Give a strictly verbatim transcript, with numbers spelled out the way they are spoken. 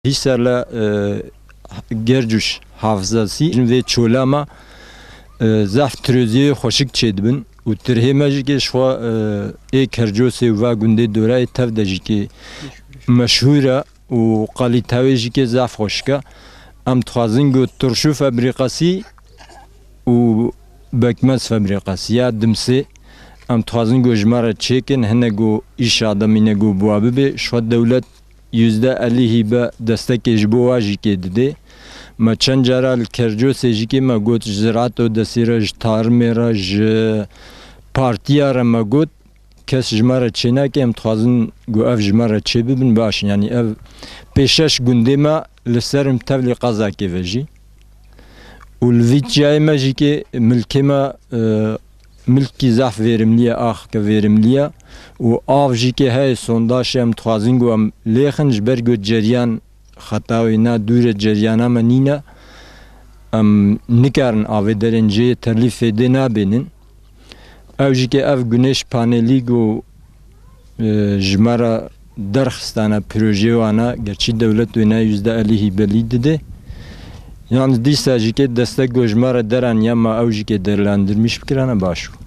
Hîserle, e, Gercuş hafizasî, vê çola me, e, zaf tiroziyê xweşik çêdibin û tirhê me jî kê ji xwe, e, ê Kercosê û va gundê dorayê tev de jî kê meşhûr e û qalîte wê jî kê zaf xweşik e. Em dixwazin ku turşû febrîqasî û bekmez febrîqasî ya Dimsê, em dixwazin ku ji me re çêkin, hinek ku îş ademîne ku bi wa bibe, ji xwe dewlet yüzde elli hîbe destekê ji bo wa jî kê didê. Me çend cara li Kercosê jî kê me got, ji Ziraat Odesî re, ji Tarimê re, ji partiya re me got, kes ji me re çênake, em dixwazin ku ev ji me re çêbibin, baş in. Yanî ev pêşeş gundê me li ser in tevlî qezakê ve jî. Û li vî çiyayê me jî kê milkê me, e, milkî zaf verimlî ye, axke verimlî ye. Û av jî kê heye, sondajê em dixwazin ku em lêxin, ji ber ku ceryan xeta wê ne dûr e, ceryana me nîne. Em nikarin avê derên cihê telî fêdê nabênin. Ew jî kê ev gunêş panelî ku, e, ji me re derxistane projeyê wan e, gerçî dewlet wê ne yüzde elli hîbelî didê. Yalnız dîsa jî kê destek ku ji me re deraniya me ew jî kê değerlendirmiş bikirane baş bû.